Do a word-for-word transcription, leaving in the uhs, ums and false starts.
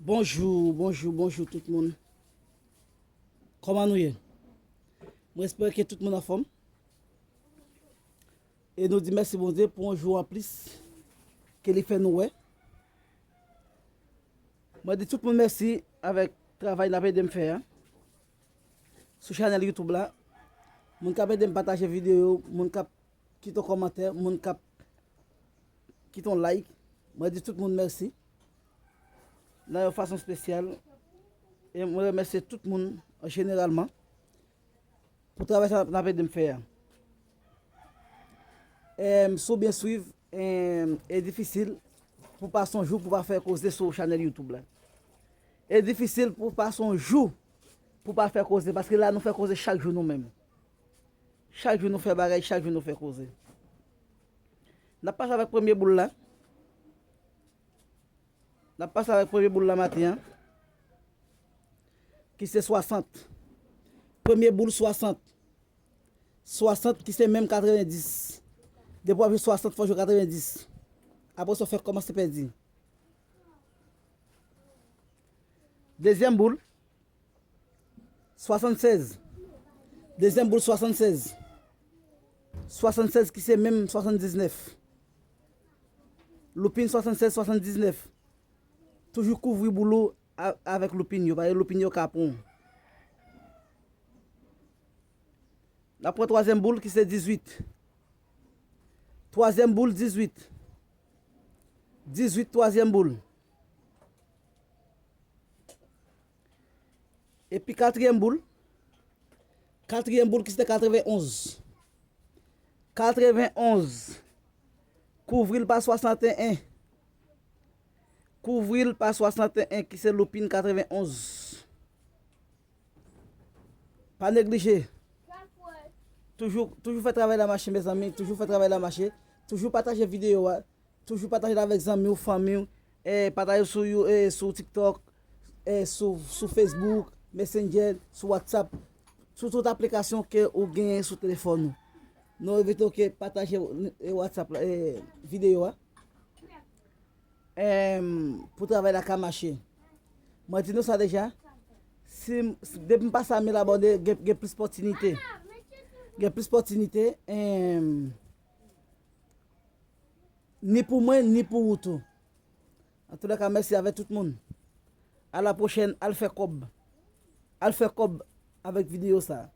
Bonjou, bonjou, bonjou tout moun. Kòman nou ye? Mwen espere ke tout moun anfòm. E nou di mèsi Bondye pou yon jou anplis ke li fè nou wè. Mwen di tout moun mèsi avèk travay n ap ede m fè a sou chanèl YouTube la. Moun k ap ede m pataje videyo, moun k ap kite yon kòmantè, moun k ap kite yon like. Mwen di tout moun mèsi nan yon fason espesyal. E mwen remèsye tout moun an jeneralman pou travay sa n ap ede m fè a. Em, si w byen swiv, em, e difisil pou pase yon jou pou pa fè koze sou chanèl YouTube la. E difisil pou pase yon jou pou pa fè koze, paske la nou fè koze chak jou nou menm. Chak jou nou fè bagay, chak jou nou fè koze. N ap pase avèk premye boul la. N ap pase avèk premye boul la maten an, ki se swasant. Premye boul swasant. Swasant ki se menm katrevendis. Depi w ap jwe swasant, fò w jwe katrevendis. Apre sa, w fèk kòmanse pèdi. Dezyèm boul, swasannsèz. Dezyèm boul, swasannsèz. Swasannsèz ki se menm swasanndiznèf. Loupin swasannsèz, swasanndiznèf. Toujou kouvri boul ou a-, avèk loupin yo, paske loupin yo ka pran w. N ap pran twazyèm boul ki se dizuit. Twazyèm boul, dizuit. Dizuit, twazyèm boul. Epi katriyèm boul. Katriyèm boul ki se katrevenonz. Katrevenonz. Kouvri l pa swasanteyen. Kouvri l pa swasanteyen ki se loupin katrevenonz. Pa neglije. Toujou, toujou fè travay la mache, mezanmi. Toujou fè travay la mache. Toujou pataje videyo a. Toujou pataje l avèk zanmi w, fanmi w. E pataje sou, you- e sou TikTok, e sou, sou Facebook, Messenger, sou WhatsApp. Sou tout aplikasyon ke ou genyen sou telefòn ou. Nou envite w ke pataje, e, WhatsApp la, e, videyo a. Em, pou travay la ka mache. Mwen di nou sa deja. Si, si, depi m pase a mil abòne, gen, gen plis pòtinite. Gen plis pòtinite, em, ni pou mwen, ni pou ou tou. Antoulèka, mèsi avèk tout moun. A la pwochèn, al fè kòb. Al fè kòb avèk videyo sa.